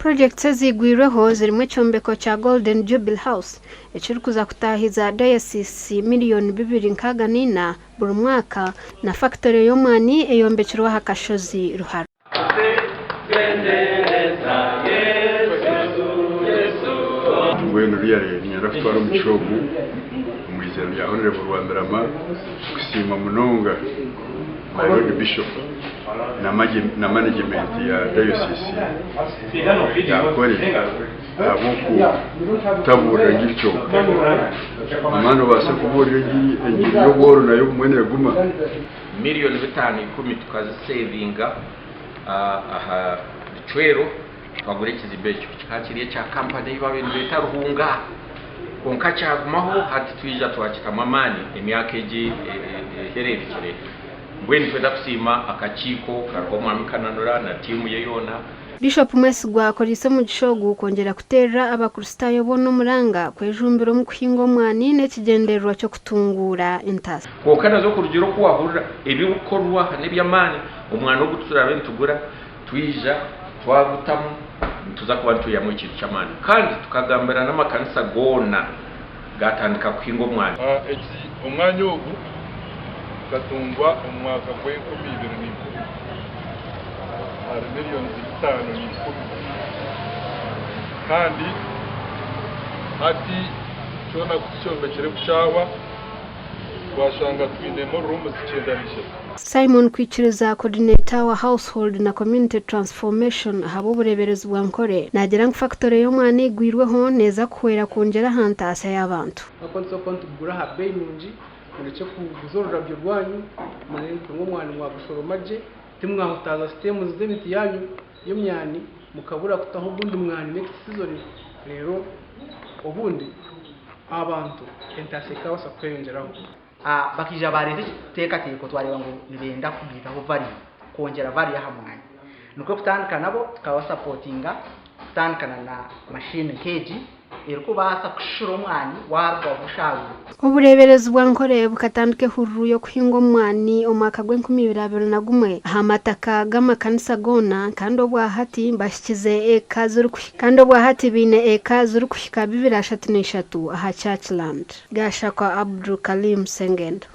Purojekiti eziigwirweho zirimu ekyombeko kya Golden Jubilee House ekirikuza kutaahiza dayosiisi miriyoni 264 buri mwaka na fakitore y'omwani eyombekirwe aha kashozi Ruharo. Mbwenu really niinyenda kutwara omugisha ogu omu eiziina rya Honourable Rwamirama kusiima munonga my Lord Bishop na management ya Diocese ya Ankole ahabw'okutabuurira ngiri kyonka. Omwana obaase kubuurira engiri y'obworo nayo obumwe neeguma. Miriyoni 510 tukazisevinga aha bicwero twagura ekizimbe ekyo. Kikaba kiri ekya kampani ei baabaire nibeeta Ruhunga kwonka kyagumaho hati twija twakitamu amaani emyaka egi ehereerukire. Mbwenu nitwenda kusiima akakiiko kariho Omwami Kananura na tiimu ye yoona. Bishop Mwesigwa akoreise omugisha ogu kwongyera kuteerera Abakristaayo boona omuranga kwejumbira omu kuhinga omwani n'ekigyendererwa ky'okutunguura entasi. Kwonka nazo kurugiirira oku waahurira ebirikukorwa aha n'eby'amaani, omwani ogu turaabe nitugura twija twagutamu nituza kuba nitwihamu ekintu ky'amaani. Kandi tukagambira n'amakanisa goona gaatandika kuhinga omwani. Eki omwanya ogu gukatungwa omu mwaka gw'enkumi ibiri na ikumi ahari millions 510 kandi hati kyona ku tukyombekire ku kyahwa twashanga twinemu rooms 93. Simon Kwikiriza, Coordinator wa Household na Community Transformation ahabw'obureeberezi bwa Nkore, naagira ngu fakitore y'omwana eigwirweho neeza kuhwera kwongyera aha ntaasya y'abantu. Ahabw'okuba nituza kuba nitugura aha beeyi nungi, murekye kuguza orurabyo rwanyu, murekye ngu omwani mwagushoroma gye, timwahutaaza siteemuzi z'emiti yaanyu y'emyani mukabura kutaho ogundi mwani next season, reero obundi abantu entaasya ekaabaasa kweyongyeraho. Bakaija baareeta ekiteekateeko twareeba ngu nibenda kugaitaho value, kwongyera value aha mwani. Nikwo kutandika nabo tukabasapotinga kutandikana na mashini nk'egi erikubaasa kushushura omwani waaruga gushaarwire. Obureeberezi bwa Nkore bukatandika ehururu y'okuhinga omwani omwaka gw'enkumi ibiri 21 aha mataka g'amakanisa goona kandi obwahati bahikize eka zirikuhika kandi obwahati baine eka zirikuhika 233 aha Churchland. Gashakwa Abdul Kalim Sengendo.